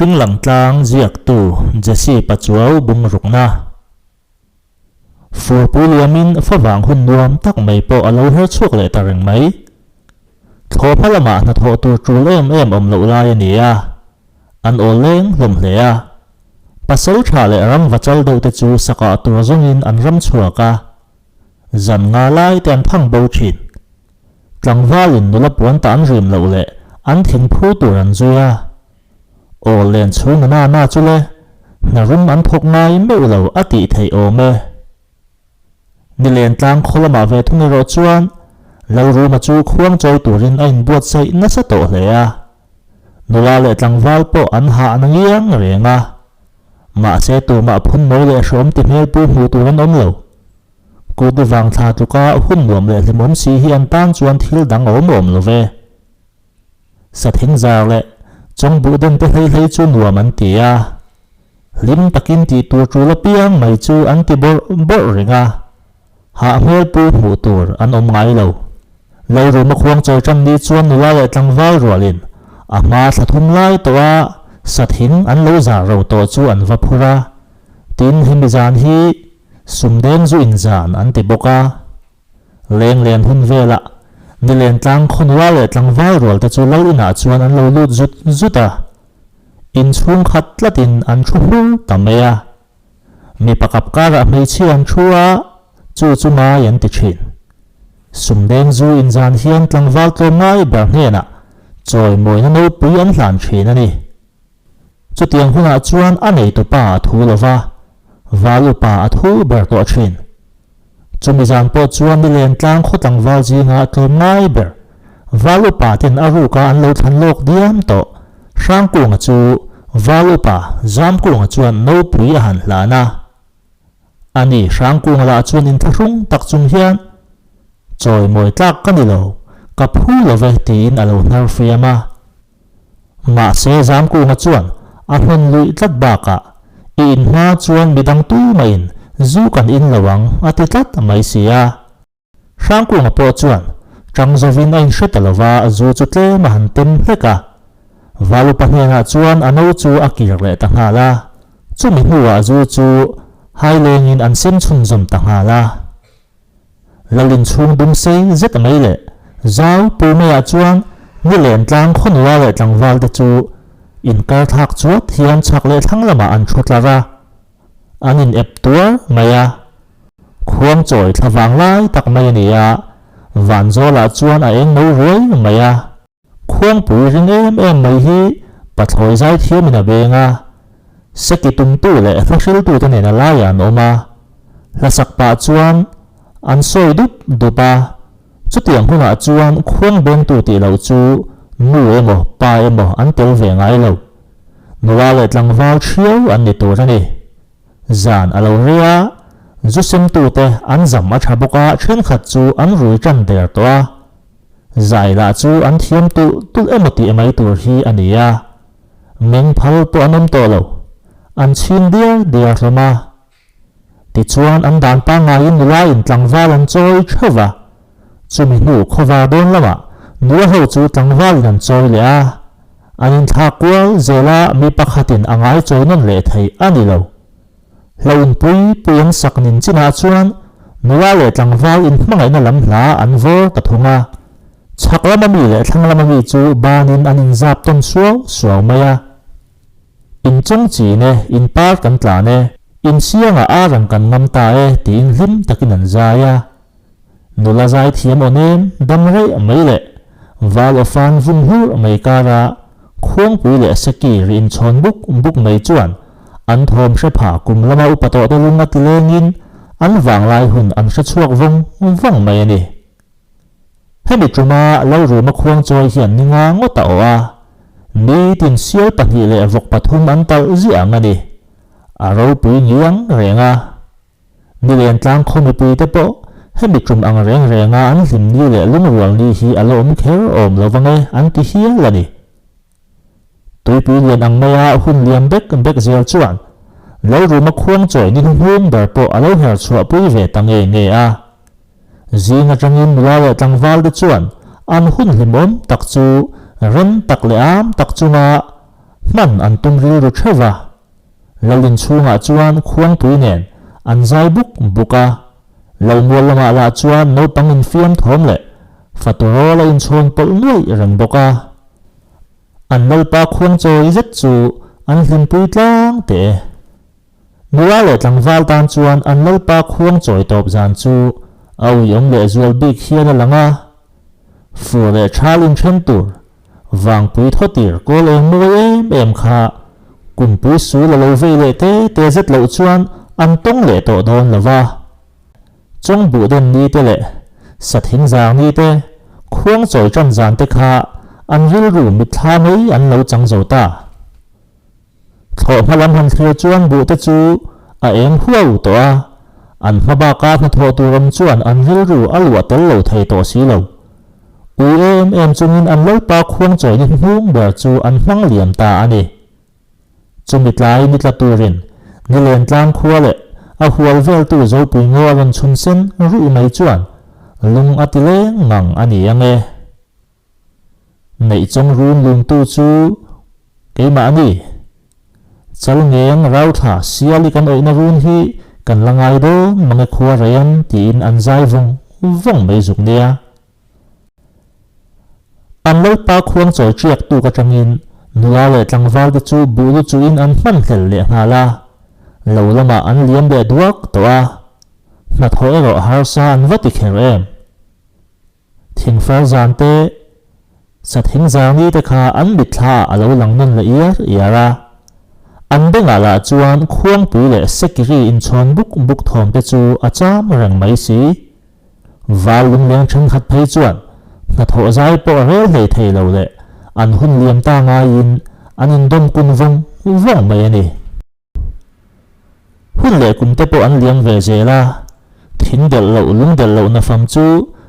Hringlang tlang ziaktu Jesse Pachuau bungrukna. Furpui liamin favang hun nuam tak mai pawh a lo her chhuak leh ta reng mai. Thlawhhma lamah hnathawh tur tul em em awm loh lai a ni a, an awl leng hlawm hle a. Pasal tha leh ram va chal deuh te chu sakah tur zawngin an ram chhuak a, zan nga lai te an phang bo thin. Tlangvalin nula puan ta an rim loh leh an thing phu tur an zui a. Aw len chhung na na chu le, hna rum an thawk ngai meuh lo a tih theih awm e. Nilen tlang khaw lamah ve thung erawh chuan Lalruma chu khuang chawi turin a inbuatsaih nasa tawh hle a. Nula leh tlangval pawh an hah na ngiang reng a. Mahse tumah phun nawi leh hrawm ti hmel pu hmuh tur an awm lo. Kut vang thla tluka hun nuam leh hlimawm si hi an tan chuan thil dang a awm awm lo ve. Sathing zar leh chawng buh den te hlei hlei chu nuam an ti a. Hlim takin tih tur tul apiang mai chu an ti bawrh bawrh reng a. Hah hmel pu hmuh tur an awm ngai lo. Lalruma khuang chawi tan ni chuan nula leh tlangval rualin a hma thla thum lai tawh a sathing an lo zar ro tawh chu an va phur a. Tin, hemi zan hi Sumdeng zu inzan an ti bawk a, leng len hun velah nilen tlang khawnua leh tlangval rual te chu lal inah chuan an lo lut zut zut a, inchhung khat tlatin an thu hur ta mai a, mipa kap karah hmeichhia an thu a, chu chu ngai an ti thin. Sumdeng zu inzan hian tlangval tlawm ngai ber hnenah chawimawina nopui an hlan thin a ni. Chutiang hunah chuan a neitupa a thu lo va, val upa a thu ber tawh thin. Chumi zan pawh chuan nilen tlang khaw tlangval zinga tlawm ngai ber, val upa ten a ruka an lo thlan lawk diam tawh Hrangkunga chu val upa Zamkunga chuan nopui a han hlan a. Ani Hrangkunga lah chuan inthlahrung tak chung hian, Chawimawi tlak ka ni lo, ka phu lo ve tiin a lo hnar fiam a. Mahse Zamkunga chuan a hmun luih tlat bakah, I in hma chuan midang tumah-in zu kan in lo ang a ti tlat mai si a. Hrangkunga pawh chuan tang zovin a inhre ta lova zu chu tlem a han tem hlek a. Valupa hnenah chuan a no chu a kir leh ta nghal a. Chumi hnuah zu chu hailengin an sem chhunzawm ta nghal a. Lalin chhung dum sei zet mai leh zau pu maiah chuan nilen tlang khawnua leh tlangval te chu inkar thlak chuat hian chhak leh thlang lamah an thu tlar a, an in ep tuar mai a. Khuang chawi thla vang lai tak mai a ni a, Vanzawlah chuan a eng no ruai mai a. Khuangpui ring em em mai hi pathlawi zaithiamin a beng a, seki tumtu leh hla hriltute nen a laiah an awm a, hlasak pah chuan an sawi dup dup a, chutiang hunah chuan khuang bengtu tih loh chu nu emaw pa emaw an tel ve ngai lo. Nula leh tlangval thiau an ni tur a ni. Zan a lo rei a, zu semtute an zam a tha bawk a, thenkhat chu an rui tan der tawh a. Zai lah chu an thiam tulh tulh emaw tih mai tur hi a ni a, meng phal pawh an awm tawh lo, an chhing diar diar hlawm a. Tichuan an dan pangaiin nula in tlangval an chawi theuh va, chumi hnu khawvar dawn lamah nula ho chu tlangval in an chawi leh a, an inthlak kual zel a mi pakhatin a ngai chawi nawn leh theih a ni lo. Hlauin pui pui an sak nin chinah chuan nula leh tlangval inhmangaihna lam hla an vawr ta thung a. Chhak lama mi leh thlang lama mi chu banin an inzap tawn suau suau mai a. In chawng chin e, in par kan tlan e, in siangah ar ang kan ngam ta e tiin hlim takin an zai a. Nula zai thiam aw nem dam reih mai leh val aw fan vung hlur mai kara khuangpui leh seki ri inchhawn buk buk mai chuan an thawm hre pha kum lama upa tawh te lung a ti lengin an vanglai hun an hre chhuak vawng vawng mai a ni. Hemi tuma Lalruma khuangchawi hian ni nga ngawt a awh a, nitin sial pahnih leh vawk pathum an talh ziah ang a ni. A ropui ngiang reng a. Nilen tlang khaw mipui te pawh hemi tum ang reng renga an hlim ni leh lungrual ni hi a la awm kher awm lo vang e an ti hial a ni. Tuipui lian ang maia hun liam bek bek zel chuan Lalruma khuang chawi ni hnuhnung ber pawh a lo her chhuah pui ve ta nge nge a. Zing atangin nula leh tlangval te chuan an hun hlimawm tak chu rem tak leh am tak chunga. Hman an tum rilru theuh va, Lal inchhungah chuan khuangpui nen an zai buk buk a, Lal mual lamah lah chuan naupang infiam thawm leh fatu rawl a inchhawn pawlh nuaih reng bawk a. An Lalpa khuangchawi zet chu an hlimpui tlang teh e. Nula leh tlangval tan chuan an Lalpa khuangchawi tawp zan chu a uiawm lehzual bik hian a lang a. Fur leh thal inthen tur Vangpui thawtir kawl eng mawi em em kha kumpui sul a lo vei leh te te zet loh chuan an tawng leh tawh dawn lo va. Chawng buh den ni te leh sathing zang ni te, khuang chawi tan zan te kha an rilru mitthla mai an lo chang zo ta. Thlawhhma lam han thlir chuan buh te chu a eng huau tawh a, an hma baka hnathawh tur awm chuan an rilru a luah tel lo thei tawh si lo. Ui em em chungin an Lalpa khuangchawina hnuhnung ber chu an hmang liam ta a ni. Chumi tlai ni tla turin Nilen tlang khua leh a hual veltu Zopui ngaw a rawn chhun sen ruih mai chuan lung a ti leng ngang a ni ang e. Neihchawng run lungtu chu keimah a ni. Chalngeng rauthla siali kan awihna run hi kan la ngai dawn mange khua reng tiin an zai vawng vawng mai zuk nia. An Lalpa khuang chawi ṭiak tuk aṭangin nula leh tlangval te chu buh lu chuhin an hman hlel leh nghal a, lo lamah an liam leh duak tawh a, hnathawh erawh harsa an va ti kher em. Thingfar zan te, sathing zangni te kha an mitthla ah a lo lang nawn leh iar iar a. An bengah lah chuan khuangpui leh sekiri inchhawn buk buk thawm te chu a cham reng mai si. Val lungleng thenkhat phei chuan hnathawh zai pawh rel hlei thei lo leh an hun liam ta ngaiin an indawm kun vawng vawng mai a ni. Hun leh kum te pawh an liam ve zel a, thing delh loh lung delh loh nafam chu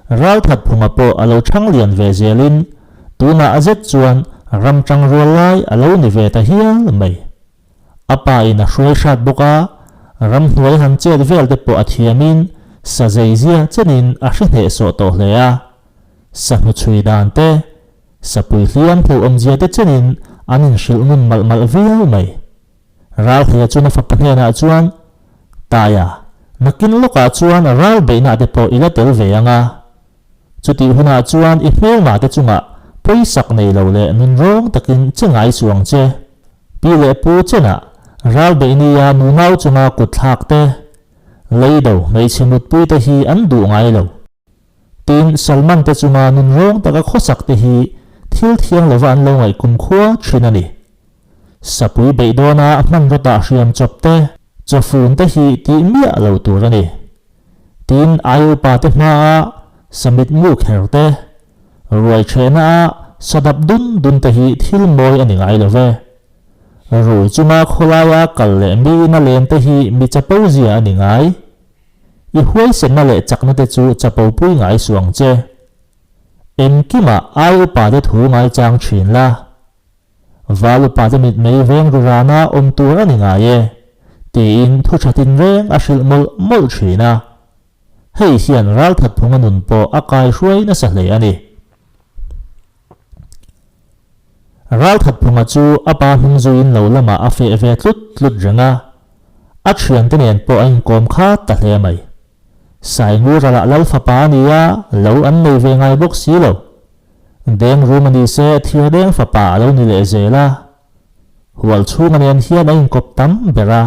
ralthat phunga pawh a lo chhang lian ve zelin tunah a zet chuan ram tang rual lai a lo ni ve ta hial mai. A pa in a hruai hrat bawk a, ramhnuai han chet vel te pawh a thiamin sa zeizia chenin a hre hnehsawh tawh hle a, sa hnuchhui dan te, sapui hliam hmuh awmzia te chenin an inhrilh ngun malh malh viau mai. Ralhlia chuan a fapa hnenah chuan, Taia, nakin lawkah chuan ral beihna te pawh i la tel ve ang a. Chutih hunah chuan i hmelma te chungah pawisak nei lo leh nunrawng takin che ngai suh ang che. Pi leh pu chenah ral beih nia nunau chunga kut thlak te, leido hmeichhe mutpui te hi an duh ngai lo. Tin, Salman te chunga nunrawng taka khawsak te hi thil thiang lova an lo ngaih kumkhua thin a ni. Sapui beih dawna hmanraw tah hriam chawp te, chawfun te hi tih miah lo tur a ni. Tin, ai upa te hmaa samit mu kher te, ruai thehna a sadap dun dun te hi thil mawi a ni ngai lo ve. Rui chunga khawlaia kal leh miin a len te hi mi chapo zia a ni ngai. I huaisenna leh chakna te chu chapo pui ngai suh ang che. Engkimah ai upa te thu ngaichang thin la. Val upa te mitmei veng ru rana awm tur a ni ngai e, tiin thu tha tinreng a hrilh mawlh mawlh thin a. Hei hian ralthat phunga nun pawh a kai hruai nasa hle a ni. Ralthat phunga chu a pa hnung zuiin lo lamah a feh ve tlut tlut reng a, a thiante nen pawh a inkawm khat ta hle mai. Saingura lah lal fapa a ni a, lo an nei ve ngai bawk si lo. Deng rum a ni se thir deng fapa a lo ni leh zel a, hual chhunga nen hian a inkawp tam ber a,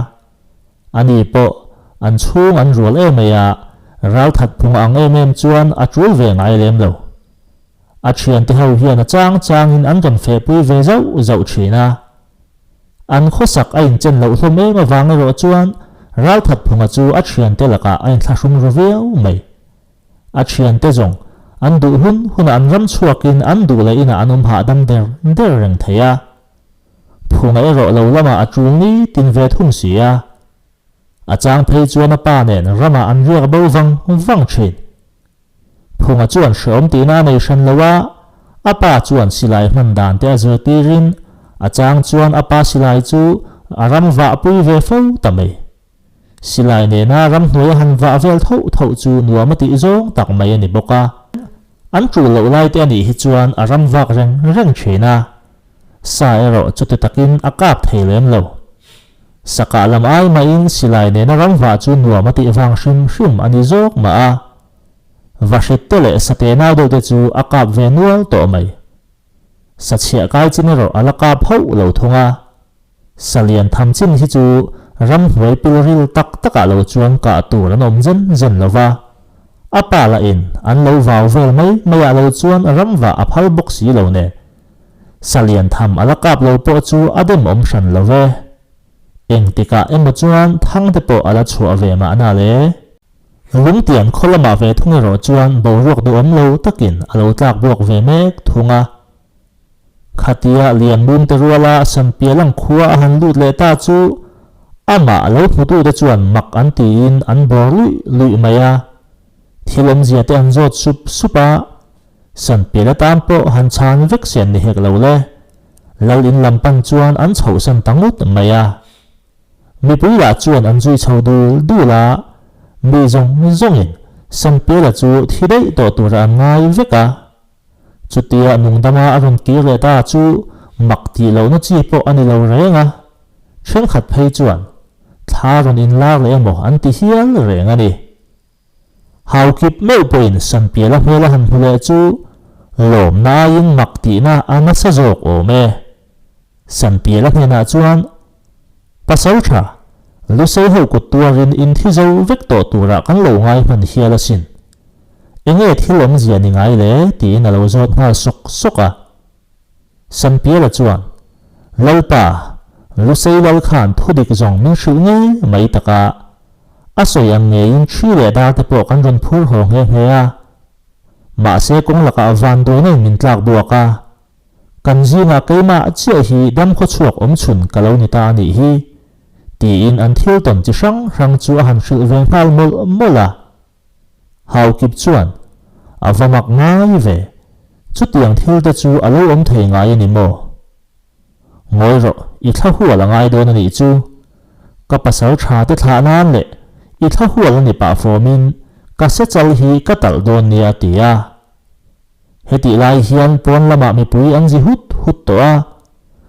ani pawh an chhung an rual em mai a, ralthat phung ang em em chuan a tul ve ngai lem lo. A thiante ho hian a chang changin an rawn fehpui ve zauh zauh thin a, an khawsak a inchen loh hlawm em avang erawh chuan ralthat phunga chu a thiante lakah a inthlahrung ru viau mai. A thiante zawng, an duh hun hunah an ram chhuakin an duh leh inah an awm hahdam der der reng thei a. Phunga erawh lo lamah a tul ni tin ve thung si a. A chang phei chuan a pa nen ramah an riak bo vang vang thin. Phunga chuan hreawm tihna a nei hran lo a, a pa chuan silai hman dan te a zirtirin a chang chuan a pa silai chu a ram vahpui ve fo ta mai. Silai nena ramhnuai a han vah vel tho tho chu nuam a tih zawng tak mai a ni bawk a. An tul loh lai te a nih hi chuan a ram vak reng reng thin a. Sa erawh chuti takin a kap thei lem lo. Sa kah lam ai mahin silai nena ramvah chu nuam a tih vang hrim hrim a ni zawk mah a. Vahrit te leh sate nau deuh te chu a kap ve nual tawh mai. Sa chhiah kai chin erawh a la kap hauh lo thung a. Sa lian tham chin hi chu ramhnuai pilril tak takah lo chuan kah tur an awm zen zen lo va. A pa lahin an lo vau vel mai maiah lo chuan ramvah a phal bawk si lo nen. Sa lian tham a la kap lo pawh chu a dem awm hran lo ve. Engtikah emaw chuan thangte pawh a la chhuah ve mahna le. Lungtian khaw lamah ve thung erawh chuan boruak duhawm lo takin a lo tlak buak ve mek thung a. Khatia Lianmum te ruala Sanpialang khua a han lut leh ta chu amah lo hmutute chuan mak an tiin an bawr luih luih mai a. Thil awmzia te an zawt sup sup a, Sanpiala tan pawh han chhan vek sian ni hek lo le. Lal in lam pan chuan an chhohsan ta ngut mai a. Mipui lah chuan an zui chho dul dul a, mi zawng zawngin Sanpiala chu thi daih tawh tura an ngai vek a. Chutia nungdama a rawn kir leh ta chu mak tih lohna chi pawh a ni lo reng a, thenkhat phei chuan thla rawn inlar leh emaw an ti hial reng a ni. Haukip meuh pawhin Sanpiala hmel a han hmu leh chu lawmna aiin mak tihna a nasa zawk awm e. Sanpiala hnenah chuan, Pasal tha, Lusei ho kut tuarin in thi zo vek tawh turah kan lo ngai hman hial asin. Enge thil awmzia ni ngai le? tiin a lo zawt nghal sawk sawk a. Sanpiala chuan, Lalpa, Lusei lal khan thudik zawng min hrilh ngei mai tak a. A sawi ang ngeiin ṭhi leh dar te pawh kan rawn phur haw nghe nghe a. Mahse kawng lakah vanduaina in min tlak buak a. Kan zingah keimah chiah hi dam khawchhuak awm chhun ka lo ni ta a nih hi, tiin an thil tawn chi hrang hrang chu a han hrilh ve nghal mawlh mawlh a. Haukip chuan, A va mak ngai ve, chutiang thil te chu a lo awm thei ngai a ni maw? Ngawi rawh, i thla hual a ngai dawn a nih chu. Ka pasal tha te thlah nan leh i thla hual a ni pah fawmin ka sechal hi ka talh dawn nia a ti a. Hetih lai hian pawn lamah mipui an zi hut hut tawh a,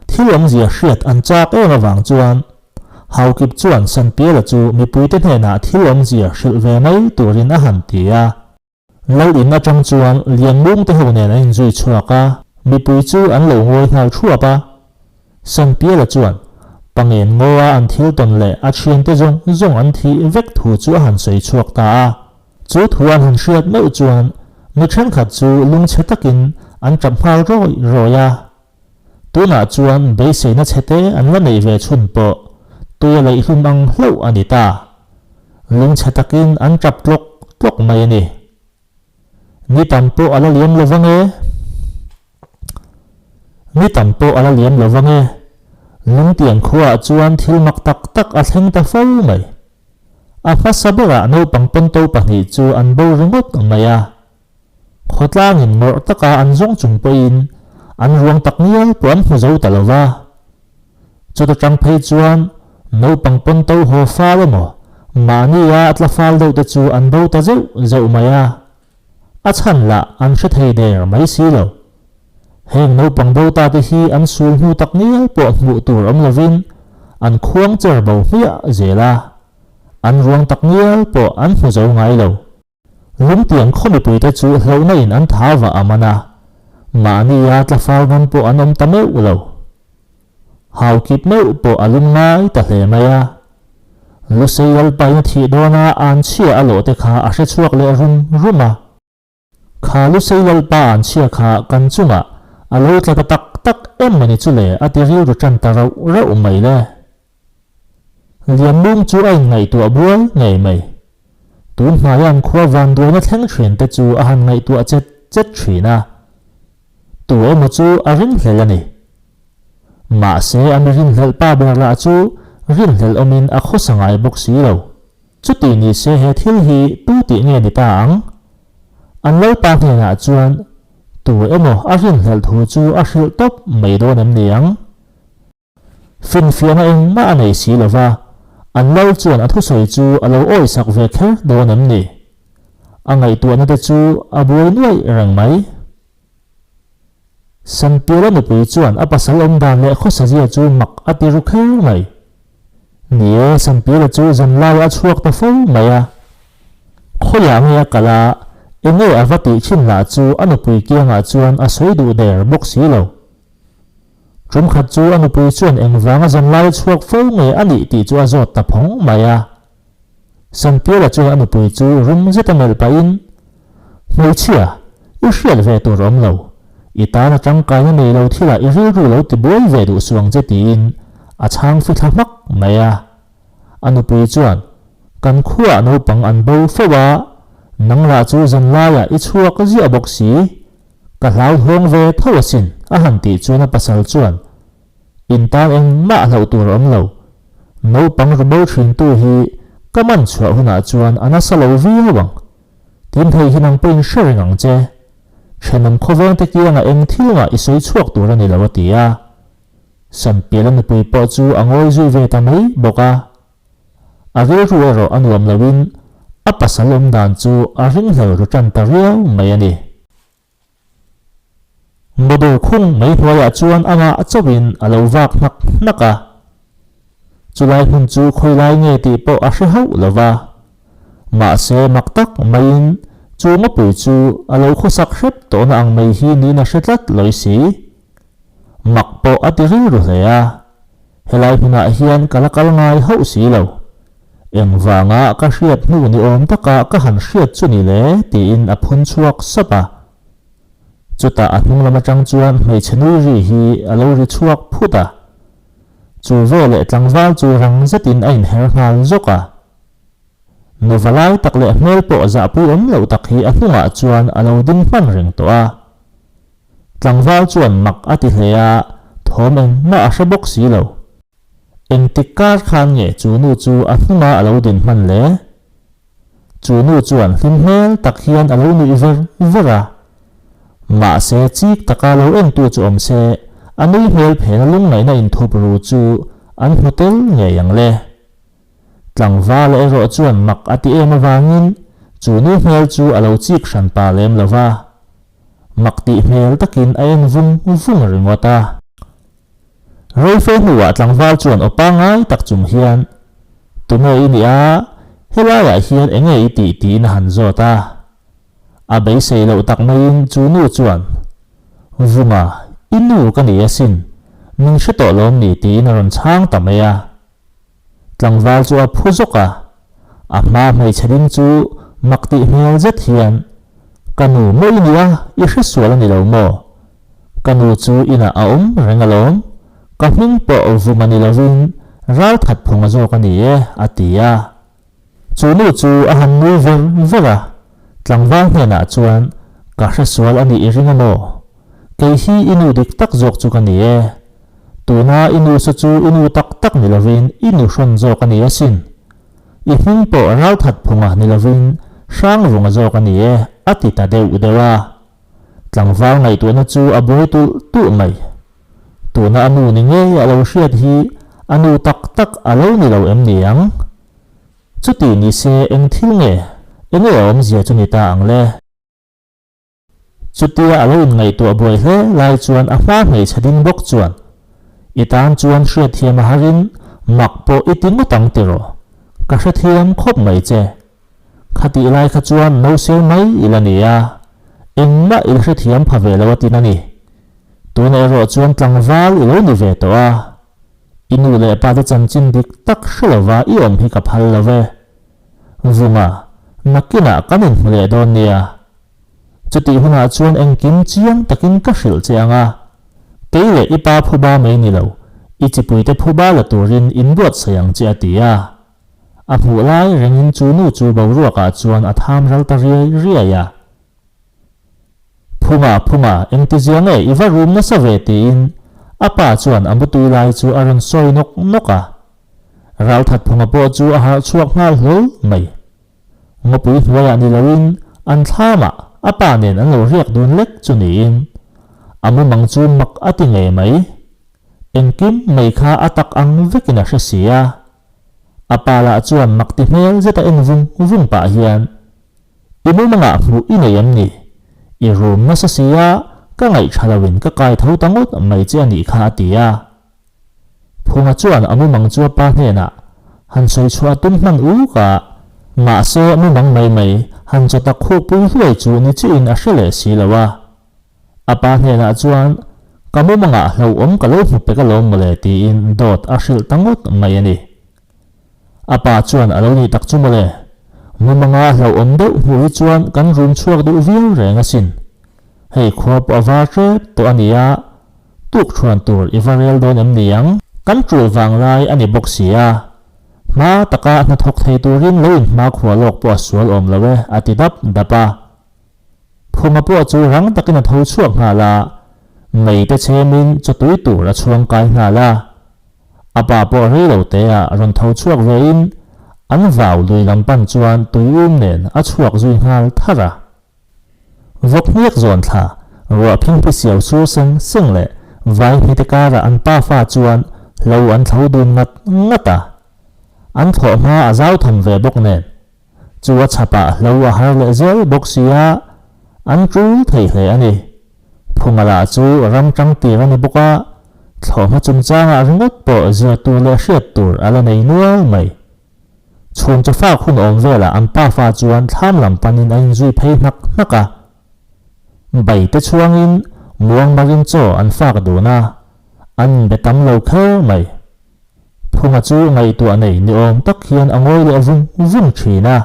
thil awmzia hriat an chak em avang chuan Haukip chuan Sanpiala chu mipuite hnenah thil awmzia hrilh ve mai turin a han ti a. Lal in atang chuan Lianmung te ho nen an inzui chhuak a, mipui chu an lo ngawi nghal thuap a. Sanpiala chuan Pangen ngawa an thil tawn leh a thiante zawng zawng an thih vek thu chu a han sawi chhuak ta a. Chu thu an han hriat meuh chuan mi thenkhat chu lungchhe takin an tap nghal rawih rawih a. Tunah chuan beiseina chhete an la neih ve chhun pawh tui a leihlum ang hlauh a ni ta. Lungchhe takin an tap tlawk tlawk mai a ni. Ni tam pawh a la liam lo vang e. Ni tam pawh a la liam lo vang e. Lungtiang khuaah chuan thil mak tak tak a thleng ta fo mai. A hmasa berah naupang pawnto pahnih chu an bo ringawt mai a. Khawtlangin ngawrh taka an zawng chung pawhin an ruang tak ngial pawh an hmu zo ta lo va. Chuta tang phei chuan naupang pawnto haw fal emaw mahnia a tla fal deuh te chu an bo ta zeuh zeuh mai a. A chhan lah an hre thei der mai si lo. Heng naupang bo ta te hi an sul hnu tak ngial pawh hmuh tur awm lovin an khuang cher bo hmiah zel a, an ruang tak ngial pawh an hmu zo ngai lo. Lungtiang khaw mipuite chu hlauhna in an tha vah a man a, mahnia tla fal ngam pawh an awm ta meuh lo. Haukip meuh pawh a lung ngai ta hle mai a. Lusei Lalpaina thih dawna an chhia a lawh te kha a hre chhuak leh rum rum a. Kha Lusei Lalpa an chhia kha kan chungah a lo tla ta tak tak em a ni chu le a ti rilru tan ta rauh rauh mai le. Lianmung chu a inngaihtuah buai ngei mai. Tun hnaia an khua vanduaina thleng thin te chu a han ngaihtuah chet chet thin a. Tu emaw chu a ringhlel a ni. Mahse a mi rinhlelh pa ber lah chu rinhlelh awmin a khawsa ngai bawk si lo. Chuti ni se he thil hi tu tih nge ni ta ang? An lalpa hnenah chuan tu emaw a rinhlelh thu chu a hrilh tawp mai dawn em ni ang? Finfiahna engmah a nei si lo va, an lal chuan a thusawi chu a lo awisak ve kher dawn em ni? A ngaihtuahna te chu a buai nuaih reng mai. Sanpiala nupui chuan a pasal awm dan leh khawsazia chu mak a ti ru kher mai. Ni e, Sanpiala chu zanlaiah a chhuak ta fo mai a. Khawiah nge a kal a, enge a va tih thin lah chu a nupui kiangah chuan a sawi duh der bawk si lo. Tum khat chu a nupui chuan engvanga zanlai chhuak fo nge a nih tih chu a zawt ta phawng mai a. Sanpiala chuan a nupui chu rum zeta melh pahin, Hmeichhia, i hriat ve tur awm lo. I tana tangkaina nei lo thilah i rilru lo ti buai ve duh suh ang che tiin a chhang fithla hmak mai a. A nupui chuan, Kan khuaah naupang an bo fo a, nang lah chu zanlaiah i chhuak ziah bawk si. Ka hlauhawng ve tho asin, a han tih chuan a pasal chuan, In tan engmah hlauh tur a awm lo. Naupang ru bo thintu hi ka man chhuah hunah chuan a nasa lo viau ang. Tin thei hi nang pawhin hre reng ang che. Thenawm khawvengte kiangah eng thil ngah i sawi chhuak tur a ni lo a ti a. Sanpiala nupui pawh chu a ngawi zui ve ta mai bawk a. A rilru erawh a nuam loin a pasal awm dan chu a ringhlel ru tan ta riau mai a ni. Motor khung mai hnuaiah chuan amah chauhin a lo vak hnak hnak a. Chulai hmun chu khawilai nge tih pawh a hre hauh lo va. Mahse mak tak maiin chu ngawpui chu a lo khawsak hrep tawhna ang mai hi niin a hre tlat lawi si. Mak pawh a ti rilru hle a. Helai hmunah hian ka la kal ngai hauh si lo. Engvanga ka hriat hnu ni awm taka ka han hriat chu ni le? tiin a phun chhuak sap a. Chutah a hnung lam atang chuan hmeichhe nui ri hi a lo ri chhuak phut a. Chu veleh tlangval chu rang zetin a inher nghal zawk a. Nuva lai tak leh hmel pawh zahpui awm loh tak hi a hnungah chuan a lo ding hman reng tawh a. Tlangval chuan mak a ti hle a, thawm engmah a hre bawk si lo. Engtik kar khan nge chu nu chu a hnunga a lo din hman le? Chu nu chuan hlim hmel tak hian a lo nuih ver ver a. Mahse chik taka lo entu chu awm se, a nui hmel phena lungngaihna inthup ru chu an hmu tel ngei ang le. Tlangvala erawh chuan mak a ti em avangin chu nu hmel chu a lo chik hran pa lem lo va. Mak tih hmel takin a en vung vung ringawt a. Reife hnuah tlangval chuan aw pangngai tak chung hian, Tunge i nih a, helaiah hian enge i tih tiin a han zawt a. A beisei loh tak maiin chu nu chuan, Vunga, i nu ka ni asin, min hre tawh lawm ni tiin a rawn chhang ta mai a. Tlangval chu a phu zawk a, a hma hmeichhe ding chu mak tih hmel zet hian, Ka nu maw i nia, i hre sual a ni lo maw? Ka nu chu inah a awm reng alawm, ka hming pawh vum a ni lovin ralthat phunga zawk a ni e, a ti a. Chu nu chu a han nui ver ver a, tlangval hnenah chuan, Ka hre sual a nih i ring a maw? Kei hi i nu dik tak zawk chu ka ni e. Tuna i nu sa chu i nu tak tak ni lovin i nu hrawn zawk a ni asin. I hming pawh ralthat phunga ni lovin Hrangrunga zawk a ni e, a ti ta deuh deuh a. Tlangval ngaihtuahna chu a buai tulh tulh mai. Tuna a nu ni ngei a lo hriat hi a nu tak tak a lo ni lo em ni ang? Chuti ni se eng thil nge, enge a awmzia chu ni ta ang le? Chutia a lo inngaihtuah buai hle lai chuan a hma hmeichhe ding bawk chuan, I tan chuan hriatthiam a harin mak pawh i ti ngawt ang tiraw? Ka hrethiam khawp mai che. Khatih lai kha chuan no sel mai i la ni a, engmah i la hrethiam pha ve lo a tin a ni. Tunah erawh chuan tlangval i lo ni ve tawh a, i nu leh pa te chanchin dik tak hre lova i awm hi ka phal lo ve. Vunga, nakinah kan inhmu leh dawn nia. Chutih hunah chuan engkim chiang takin ka hrilh che ang a, kei leh i pa phuba mai ni lo, i chipuite phuba la turin inbuatsaih ang che a ti a. A hmuh lai rengin chu nu chu boruakah chuan a tham ral ta riai riai a. Phunga, Phunga, engtizia nge i va rum nasa ve tiin a pa chuan a mutui lai chu a rawn sawi nawk nawk a. Ralthat Phunga pawh chu a harh chhuak nghal hlawl mai. Ngawpui hnuaiah ni loin an thlamah a pa nen an lo riak dun lek chu niin a mumang chu mak a ti ngei mai. Engkim mai kha a tak ang vekin a hre si a. A pa lah chuan mak ti hmel zeta en vung vung pah hian, I mumangah hmuh i nei em ni? I rum nasa si a, Ka ngaihṭha loin ka kai tho ta ngawt mai che a nih kha a ti a. Phunga chuan a mumang chu a pa hnenah han sawi chhuah a tum hman uk a, mahse mumang mai mai han chaw tak khukpui hluai chu ni chiin a hre leh si lo a. A pa hnenah chuan ka mumangah hlauhawm ka lo hmu pek alawm mawle tiin dawt a hrilh ta ngawt mai a ni. A pa chuan a lo nih tak chu mawle, mumanga hlauhawm deuh hmuh hi chuan kan rum chhuak duh viau reng asin. Hei khua pawh a var ṭep tawh a ni a, tuk ṭhuan tur i va rel dawn em ni ang? Kan ṭul vang lai a ni bawk si a, hma taka hnathawk thei turin lo inhma khua lawk pawh a sual awm lo e, a ti dap dap a. Phunga pawh chu rang takin a tho chhuak nghal a, meite chhemin chawtui tur a chhuang kai nghal a. A pa pawh rei lo te ah rawn tho chhuak ve in an vau lui lam pan chuan tui um nen a chhuak zui nghal tharh a. Vawk hniak zawn thla, ruah phingphi siau sur seng seng leh vai hnite karah an pafa chuan hlo an thlo dun ngat ngat a. An thlawh hma a zau tham ve bawk nen chu a chhapah hlo a har leh zel bawk si a, an tul thei hle a ni. Phunga lah chu ram tang tir a ni bawk a, thlawhhma chungchangah ringawt pawh zir tur leh hriat tur a la nei nual mai. Chhun chawfak hun awm velah an pafa chuan thlam lam panin a inzui phei hnak hnak a. Bai te chhuangin muang marin chaw an fak dun a, an inbe tam lo kher mai. Phunga chu ngaihtuah nei ni awm tak hian a ngawi leh vung vung thin a.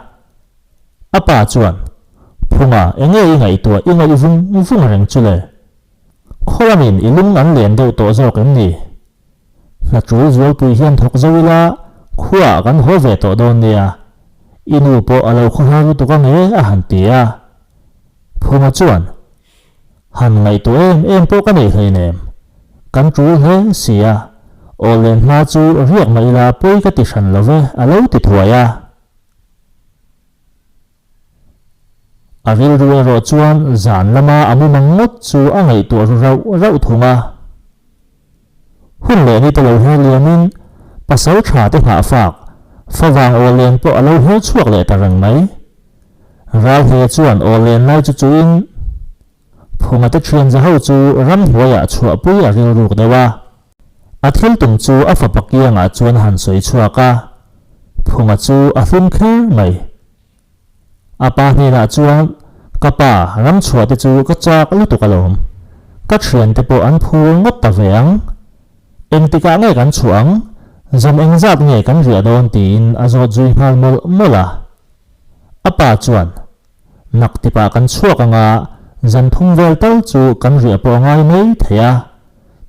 A pa chuan, Phunga, enge i ngaihtuah i ngaih vung vung reng chu le? Khawlamin i lung an len deuh tawh zawk em ni? Hna tul zualpui hian thawk zo ila, khuaah kan haw ve tawh dawn nia. I nu pawh a lo khawhar lutuk ange a han ti a. Phunga chuan, Han ngaihtuah em em pawh ka nei hleinem. Kan tul hle si a, aw len hma chu riak mah ila pawi ka ti hran lo ve a lo ti thuai a. A rilru erawh chuan zan lama a mumang ngawt chu a ngaihtuah ru rauh rauh thung a. Hun leh ni te lo her liamin pasal tha te nghah fak, favang aw len pawh a lo her chhuak leh ta reng mai. Ralhe chuan aw len lai chu chuin Phunga te thian za ho chu ramhnuaiah chhuahpui a rilruk deuh a. A thil tum chu a fapa kiangah chuan a han sawi chhuak a, Phunga chu a hlim kher mai. A pa hnenah chuan, Ka pa, ramchhuah te chu ka chak lutuk alawm. Ka thiante pawh an phur ngawt ta ve ang. Engtikah nge kan chhuah ang? Zan engzat nge kan riah dawn? tiin a zawt zui nghal mawlh mawlh a. A pa chuan, Nak tipah kan chhuak ang a, zan thum vel tal chu kan riah pawh a ngai mai thei a.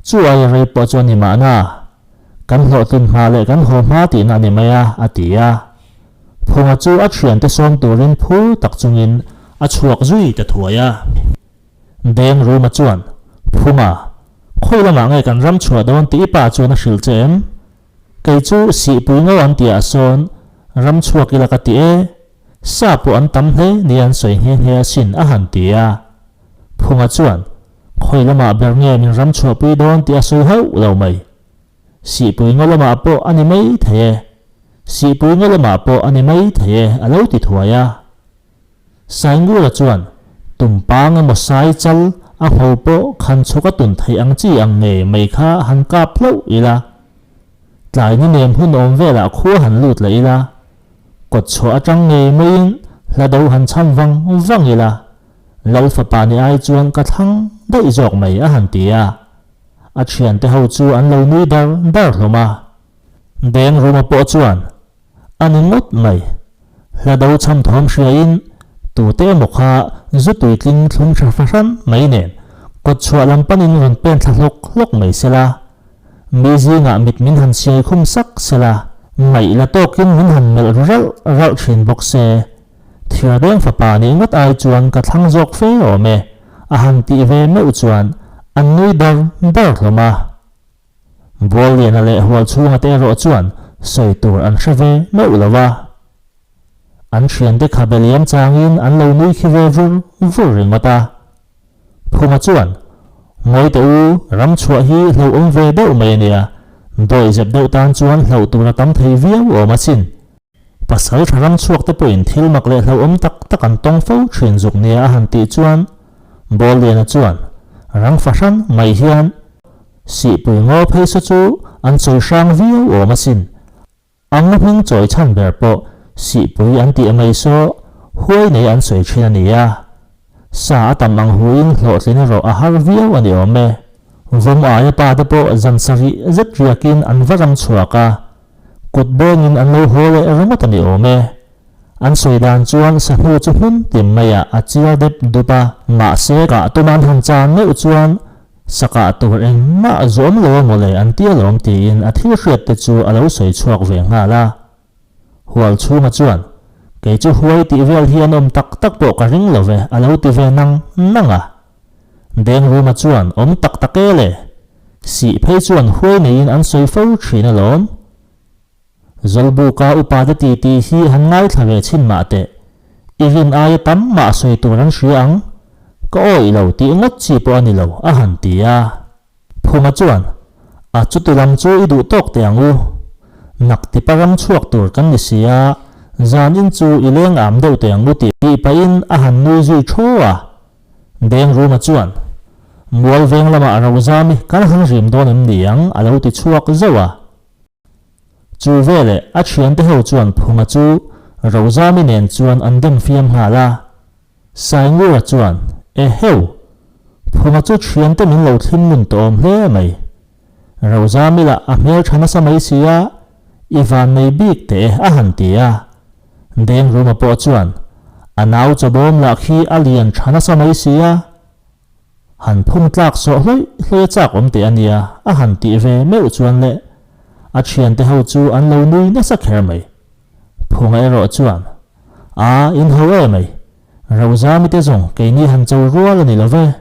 Chu aia rei pawh chu a ni mahna. Kan hlawhtlin hma leh kan haw hma tihna a ni mai a, a ti a. Phunga chu a thiante sawm turin phur tak chungin a chhuak zui ta thuai a. Deng Ruma chuan, Phunga, khawi lamah nge kan ram chhuah dawn tih i pa chuan a hrilh che em? Kei chu sihpui ngo an tihah sawn ram chhuak ila ka ti e. Sa pawh an tam hle nia an sawi nghe nghe asin a han ti a. Phunga chuan, Khawi lamah ber nge min ram chhuahpui dawn tih a sawi hauh lo mai. Sihpui ngaw lamah pawh a ni mai thei e. Sihpui ngaw lamah pawh a ni mai thei e a lo ti thuai a. Saingura chuan, Tumpang emaw sai chal a ngho pawh khan chhuk a tun theih ang chi ang nge mai kha han kap hlauh ila. Tlai ni nem hun awm velah khua han lut leh ila. Kawt chhuah atang ngei maiin hla do han chham vang vang ila, Lal fapa ni ai chuan ka thlang daih zawk mai a han ti a. A thiante ho chu an lo nui dar dar hlawm a. Deng Ruma pawh chuan, A ni ngawt mai. Hla do chham thawm hriain tute emaw kha zu tuitling thlum tha fahran mai nen kawt chhuah lam panin rawn pen thla hlawk hlawk mai sela. Mi zingah mit min han siai khum sak sela, ngaih la tawkin min han melh ru ralh ralh thin bawk se. Thiardeng fapa nih ngawt ai chuan ka thlang zawk fe awm e, a han tih ve meuh chuan an nui dar dar hlawm a. Bualliana leh Hualchhunga te erawh chuan sawi tur an hre ve meuh lo a. An thiante khabe liam changin an lo nui khi ve vur vur ringawt a. Phunga chuan, Ngawi teh u, ram chhuah hi hlauhawm ve deuh mai a nia, dawih zep deuh tan chuan hlauh tur a tam thei viau awm asin. Pasal tha ram chhuak te pawhin thil mak leh hlauhawm tak tak an tawng fo thin zuk nia a han tih chuan, Bawlliana chuan, Rang fahran mai hian Sihpui ngaw phei saw chu an chawi hrang viau awm asin. A ngaw hming chawi chhan ber pawh Sihpui an tih mai saw huai nei an sawi thin a ni a. Sa a tam ang huin hlawhtlin erawh a har viau a ni awm e. Vawm aia pa te pawh zan sarih zet riakin an va ram chhuak a, kut bawngin an lo haw leh ringawt a ni awm e. An sawi dan chuan sahnu chu hmun tim maiah a chiar dep dup a. Mahse kah tum an han chan meuh chuan sa kah tur engmah zawm lo a mawle an ti alawm tiin a thil hriat te chu a lo sawi chhuak ve nghal a. Hual chhunga chuan, Kei chu huai tih vel hi an awm tak tak pawh ka ring lo ve a lo ti ve nang nang a. Dengruma chuan awm tak tak e le. Sih phei chuan huai neiin an sawi fo thin alawm. Zawlbuka upate titi hi han ngaithla ve chhin mah teh. I rin aia tam mah sawi tur an hria ang. Ka awih lo tih ngawt chi pawh a ni lo, a han ti a. Phunga chuan, A chuti lam chu i duh tawk teh ang u. Nak tipa ram chhuak tur kan ni si a, zan in chu i leng am deuh teh ang u tih pahin a han nui zui thaw a. Dengruma chuan, Mual veng lamah Rozami kan han rim dawn em ni ang? a lo ti chhuak zauh a. Chu veleh a thiante ho chuan Phunga chu Rozami nen chuan an dem fiam nghal a. Saingura chuan, E heu! Phunga chu thiante min lo thlim ngun tawh awm hle mai. Rozami lah a hmel tha nasa mai si a, i van nei bik teh e a han ti a. Dengruma pawh chuan, A nau chawbawm lah khi a lian tha nasa mai si a. Han phum tlak sawh hlawih hlawih a chak awm teh a nia, a han tih ve meuh chuan le a thiante ho chu an lo nui nasa kher mai. Phunga erawh chuan, A, in ho e mai. Rozami te zawng keini han cho rual a ni lo ve.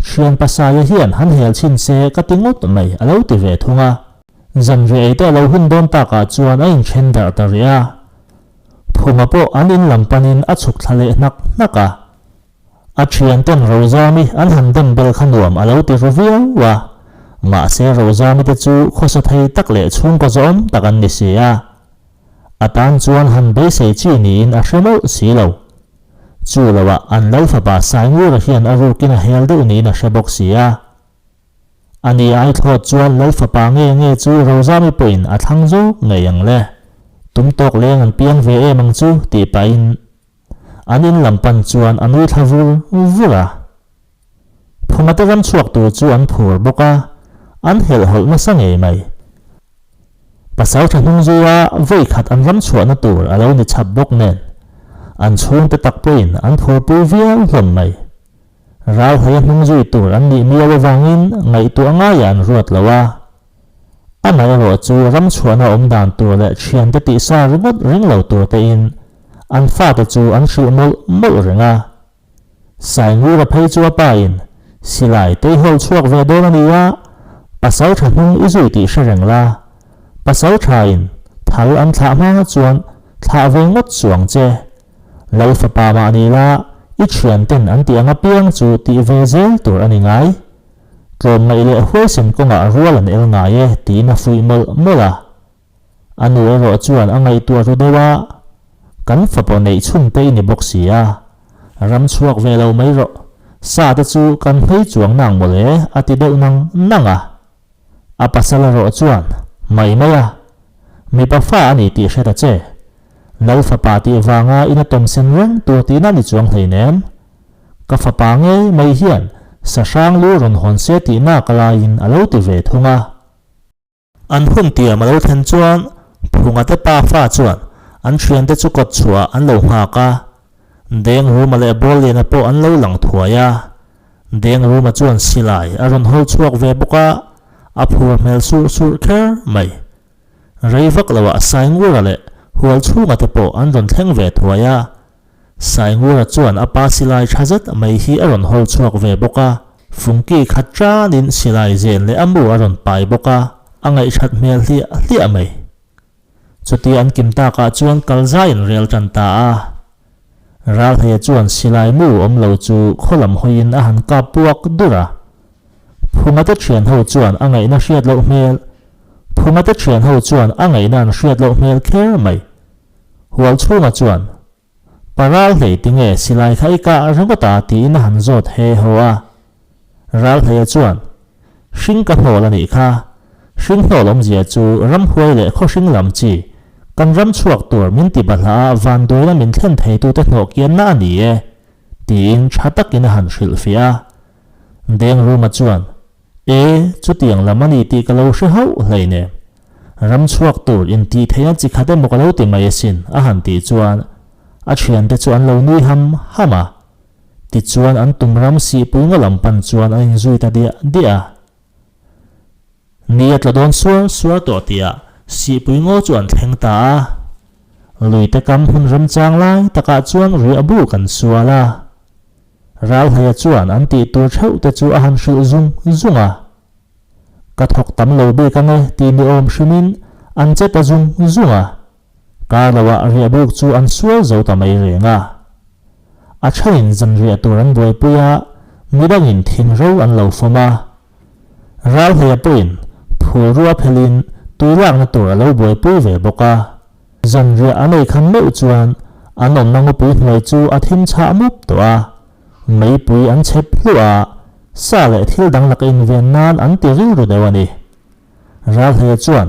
Thian Pasaia hian han hel chhin se ka ti ngawt mai a lo ti ve thung a. Zanriah ei te a lo hun dawn takah chuan a inthen darh ta rih a. Phunga pawh an in lam panin a chhuk thla leh hnak hnak a. A thianten Rozami an han dem bel kha nuam a lo ti ru viau a, mahse Rozami te chu khawsa thei tak leh chhungkaw zawm tak an ni si a. A tan chuan han beisei chi niin a hre mawlh si lo. Chu loah an lo fapa Saingura hian a rukin a hel deuh niin a hre bawk si a. Ani ai thlawt chuan Lal fapa nge nge chu Rozami pawhin a thlang zawk ngei ang le. Tum tawk leng an piang ve em ang chu tih pahin An in lam pan chuan a nui thla vur vur a. Phunga te ram chhuak tur chu an phur bawk a, an helhhawlh nasa ngei mai. Pasal tha hnung zui a vawi khat an ram chhuahna tur a lo ni chhap bawk nen, an chhungte tak pawhin an phurpui viau hlawm mai. Ralhaia hnung zui tur an nih miau avangin ngaihtuah ngaiah an ruat lo a. Amah erawh chu ram chhuahna awm dan tur leh thiante tihsa ringawt ring lo tur tein an fate chu an hrilh mawlh mawlh reng a. Saingura phei chu a pain, Silai teihawl chhuak ve dawn a ni a, pasal tha hnung i zui tih hre reng la. Pasal thain thal an thlah hma chuan thlah ve ngawt chuang che. Lal fapa mah ni la, i thianten an tih ang apiang chu tih ve zel tur a ni ngai. Tlawmngaih leh huaisen kawngah rual an el ngai e tiin a fuih mawlh mawlh a. A nu erawh chuan a ngaihtuah ru deuh a, Kan fapa neih chhun te i ni bawk si a, ram chhuak ve lo mai rawh, sa te chu kan hmei chuang nang mawle a ti deuh nang nang a. A pasal erawh chuan, Mai mai a, mipa fa a ni tih hre ta che. Lal fapa tih vanga ina tawmsen reng tur tihna ni chuang hleinem. Ka fapa ngei mai hian sahrang lu rawn hawn se tih nak laiin a lo ti ve thung a. An hun tiam a lo thlen chuan Phunga te pa fa chuan an thiante chu kawt chhuah an lo nghak a. Dengruma leh Bawlliana pawh an lo lang thuai a. Dengruma chuan silai a rawn hawl chhuak ve bawk a, a phur hmel surh surh kher mai. Rei vak loah Saingura leh Hualchhunga te pawh an rawn thleng ve thuai a. Saingura chuan a pa silai tha zet mai hi a rawn hawl chhuak ve bawk a, fungki khat tanin silai zen leh a mu a rawn pai bawk a, a ngaihthat hmel hliah hliah mai. Chutia an kim takah chuan kal zai an rel tan ta a. Ralheia chuan silai mu awm lo chu khaw lam hawiin a han kap puak dur a. Phunga te thian ho chuan a ngaihna hriat loh hmel Phunga te thian ho chuan a ngaihna an hriat loh hmel kher mai. Hualchhunga chuan, Paral hlei tinge silai kha i kah ringawt a tiin a han zawt he haw a. Ralhleia chuan, Hring ka hnawl a nih kha. Hring hnawl awmzia chu ramhuai leh khawhring lam chi, kan ram chhuak tur min ti bahlah a vanduaina min thlen theitute hnawh kianna a ni e, tiin tha takin a han hrilhfiah a. Dengruma chuan, E, chutiang lam a ni tih ka lo hre hauh hleinem. Ram chhuak tur intih theihna chi khat emaw ka lo ti mai asin, a han tih chuan a thiante chu an lo nui ham ham a. Tichuan an tum ram sihpui nga lam pan chuan an inzui ta diah diah a. Ni a tla dawn suar suar tawh tihah sihpui ngaw chu an thleng ta a. Luite kam hun remchang lai takah chuan riah buk an sual a. Ralhleia chuan an tih tur theuh te chu a han hrilh zung zung a. Ka thawk tam lo bik ange tih ni awm hrimin an che ta zung zung a. Kar loah riahbuk chu an sual zo ta mai reng a. A thenin zanriah tur an buaipui a, midangin thingro an lo fawm a. Ralhleia pawhin phulrua phelin tui lakna tur a lo buaipui ve bawk a. Zanriah an ei khan meuh chuan an awmna ngawpui hnuai chu a thim chhah mup tawh a. Meipui an chhep hluah a, sa leh thil dang laka inven nan an ti rilru deuh a ni. Ralhleia chuan,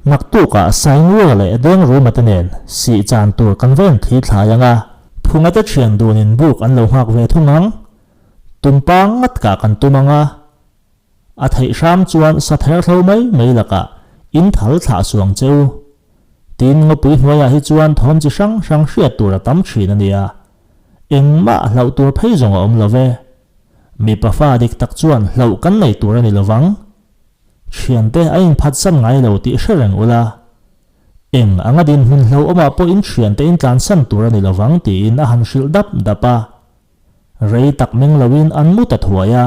Naktukah Saingura leh Dengruma te nen sih chan tur kan va enthli thlai ang a. Phunga te thian dunin buk an lo nghak ve thung ang. Tumpa ngat kah kan tum ang a. A theih hram chuan sa therhlo mai mai lakah in thal thlah suang che u. Tin, ngawpui hnuaiah hi chuan thawm chi hrang hrang hriat tur a tam thin a nia. Engmah hlauh tur phei zawng a awm lo ve. Mipa fa dik tak chuan hlauh kan nei tur a ni lovang. Thiante a inphatsan ngai lo tih hre reng ula, eng anga dinhmun hlauhawmah pawh in thiante in tlansan tur a ni lovang tiin a han hrilh dap dap a. Rei tak meng loin an mu ta thuai a.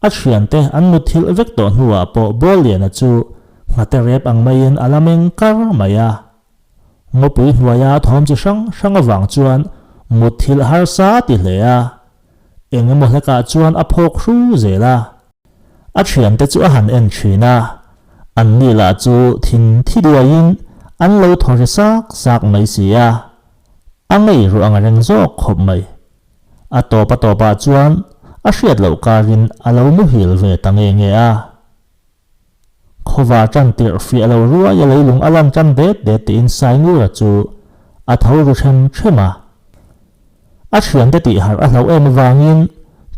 A thiante an mutthilh vek tawh hnuah pawh Bawlliana chu nghate rep ang maiin a la meng kar mai a. Ngawpui hnuaia thawm chi hrang hrang avang chuan mutthilh harsa a ti hle a. Eng emaw hlekah chuan a phawk hru zel a. A thiante chu a han en thin a, anni lah chu thin thi duaiin an lo thaw hre sak sak mai si a. A ngei ruah ang reng zawk khawp mai. A tawp a tawpah chuan a hriat loh karin a lo muhil ve ta nge nge a. Khawva tan tirh fiah lo ruai a leilung a lan tan det det tiin Saingura chu a tho ru hrem hrem a. A thiante tih harh a hlauh em avangin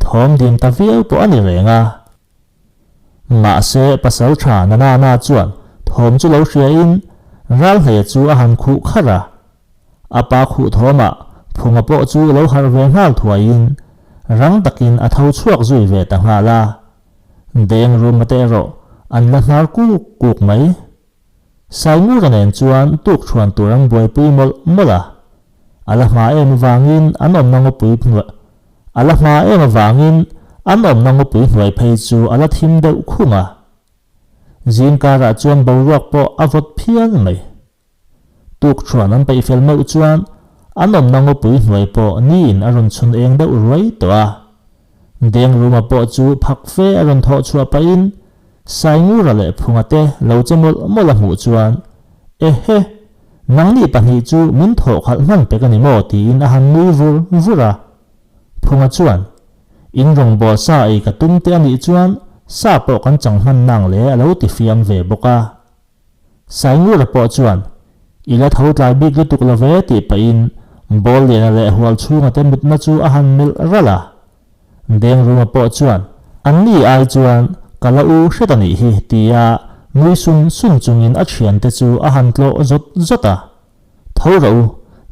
thawm dim ta viau pawh a ni reng a. Mahse pasal tha Nanana chuan thawm chu lo hriain Ralhleia chu a han khuh kharh a. A pa khuh thawmah Phunga pawh chu lo harh ve nghal thuaiin rang takin a tho chhuak zui ve ta nghal a. Deng ruma te erawh an la hnar kuk kuk mai. Saingura nen chuan tuk thuan tur an buaipui mawlh mawlh a. A la hma em avangin an awmna ngawpui hnuai A la hma em avangin an awmna ngawpui hnuai phei chu a la thim deuh khung a. Zingkarah chuan boruak pawh a vawt phian mai. Tuk chuan an peih fel meuh chuan an awmna ngawpui hnuai pawh niin a rawn chhun eng deuh ruai tawh a. Dengruma pawh chu phak fe a rawn thawh chhuah pahin Saingura leh Phunga te lo che mawlh mawlh a hmuh chuan, Ehe! Nangni pahnih chu min thawh khalh hman pek a ni maw? tiin a han nui vur vur a. Phunga chuan, In rawngbâwl sa ei ka tum te a nih chuan sa pawh kan chang hman nang le a lo ti fiam ve bawk a. Saingura pawh chuan, I la tho tlai bik lutuk lo ve tih pahin Bawlliana leh Hualchhunga te mutna chu a han melh ralh a. Dengruma pawh chuan, Anni ai chuan ka la u hret a nih hi tia nui sun sun chungin a thiante chu a han tlawh zawt zawt a. Tho rawh u,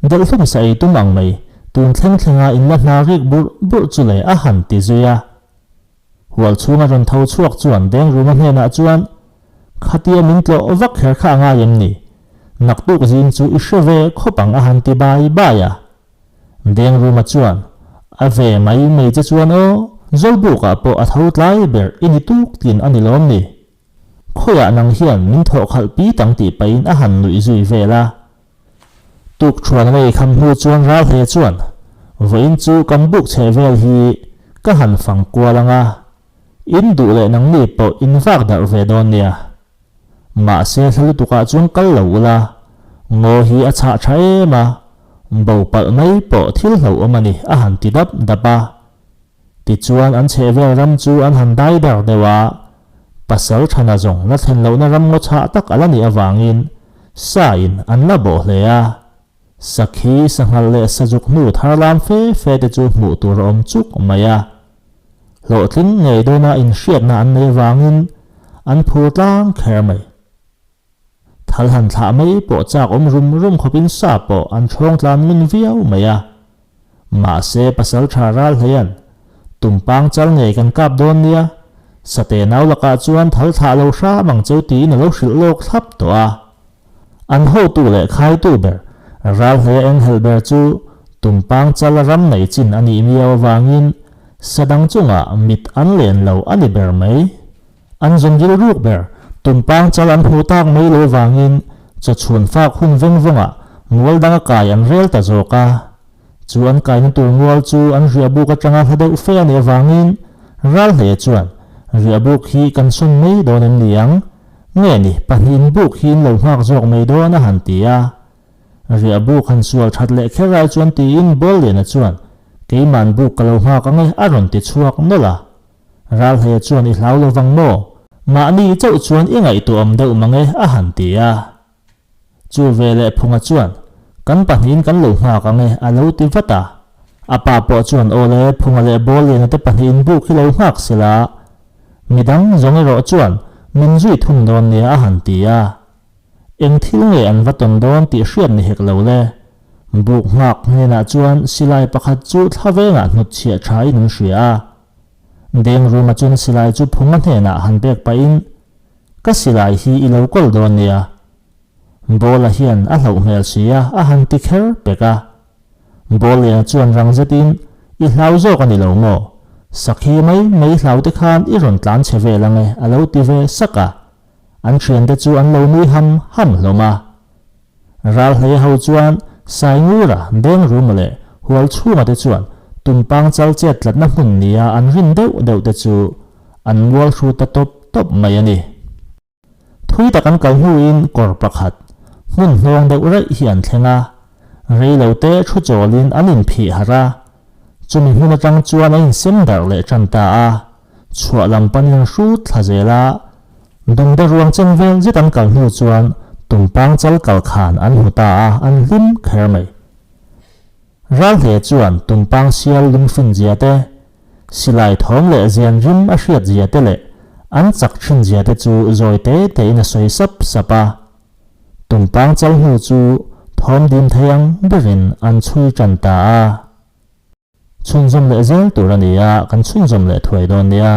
delhhlum sa ei tum ang mai, tun thleng thlenga in la hna rik burh burh chu le a han ti zui a. Hual chhunga rawn tho chhuak chuan Dengruma hnenah chuan, Khatia min tlawh vak kher kha a ngai em ni? Naktuk zing chu i hre ve khawp ang a han ti bai bai a. Dengruma chuan, A ve mai mai che chuan aw, Zawlbukah pawh a tho tlai ber i ni tuk tlin a ni lawm ni? Khawiah nang hian min thawh khalh pi tang tih pahin a han nuih zui vel a. Tuk thuan ngei kham hnu chuan Ralhe chuan, Vawiin chu kan buk chhe vel hi ka han fang kual ang a, in duh leh nangni pawh in vak darh ve dawn nia. Mahse hla lutukah chuan kal lo ula, ngaw hi a chhah tha em a, bo palh mai pawh thil hlauhawm a ni a han ti dap dap a. Tichuan an chhehvel ram chu an han dai dar deuh a, pasal thana zawng la thlen lohna ram ngaw chhah tak a la nih avangin sa in an la bawh hle a. Sakhi, sanghal leh sazuk hnu thar lam fe fe te chu hmuh tur a awm chuk mai a. Hlawhtling ngei dawna inhriatna an nei avangin an phur tlang kher mai. Thal han thlah mai pawh chak awm rum rum khawpin sa pawh an ṭhawng tlan ngun viau mai a. Mahse pasal ṭha ral hleian tumpang chal ngei kan kap dawn nia, sate nau lakah chuan thal thlah lo hram ang cheu tiin a lo hrilh lawk thlap tawh a. An hotu leh khaitu ber ral hleia enghelh ber chu tumpang chal a ram nei chin a nih miau avangin sa dang chungah mit an len lo a ni ber mai. An zawn rilruk ber, tumpang chal an hmuh tak mai lo vangin chawchhun fak hun veng vawngah mual danga kai an rel ta zawk a. Chu an kaina tur mual chu an riahbuk atanga hla deuh fe a nih avangin Ralhleia chuan, Riahbuk hi kan sawn mai dawn em ni ang? Nge ni, pahnihin buk hi in lo nghak zawk mai dawn a han ti a. Riahbuk han sual that leh kher ai chuan tiin Bawlliana chuan, Keiman buk ka lo nghak ang e a rawn ti chhuak nawlh a. Ralhleia chuan i hlau lo vang maw? Mahni chauh chuan i ngaihtuah awm deuh mang e a han ti a. Chu veleh Phunga chuan, Kan pahnihin kan lo nghak ang e a lo ti vat a. A pa pawh chuan aw le, Phunga leh Bawlliana te pahnihin buk hi lo nghak sela, midang zawng erawh chuan min zui thung dawn nia a han ti a. Eng thil nge an va tawn dawn tih hriat ni hek lo le. Buk nghak hnenah chuan silai pakhat chu thla vengah hnutchhiah thain an hria a. Deng ruma chuan silai chu Phunga hnenah han pek pahin, Ka silai hi i lo kawl dawn nia. Bawla hian a hlauh hmel si a, a han ti kher pek a. Bawlliana chuan rang zetin, I hlau zawk a ni lo maw? Sakhi mai mai hlau te khan i rawn tlan chhe vel ang e, a lo ti ve sak a. An thiante chu an lo nui ham ham hlawm a. Ral hlei ho chuan Saingura, Dengruma leh Hualchhunga te chuan Tumpang chal chet tlatna hmun nia an rin deuh deuh te chu an mual hru ta tawp tawp mai a ni. Thui tak an kal hnuin kawr pakhat, hmun hnawng deuh raih hi an thleng a, rei lo te thu chawlin an inphih harh a, chumi hmun atang chuan a insem darh leh tan ta a. Chhuah lam panin hrut thla zel a, dumde ruang chen vel zet an kal hnu chuan tumpang chal kal khan an hmu ta a, an hlim kher mai. Ralhle chuan tumpang sial lungfin zia te, silai thawm leh zian rim a hriat zia te leh an chak thin zia te chu zawi te tein a sawi sap sap a. Tumpang chal hnu chu thawm dim thei ang berin an chhui tan ta a. Chhunzawm leh zel tur a ni a, kan chhunzawm leh thuai dawn nia.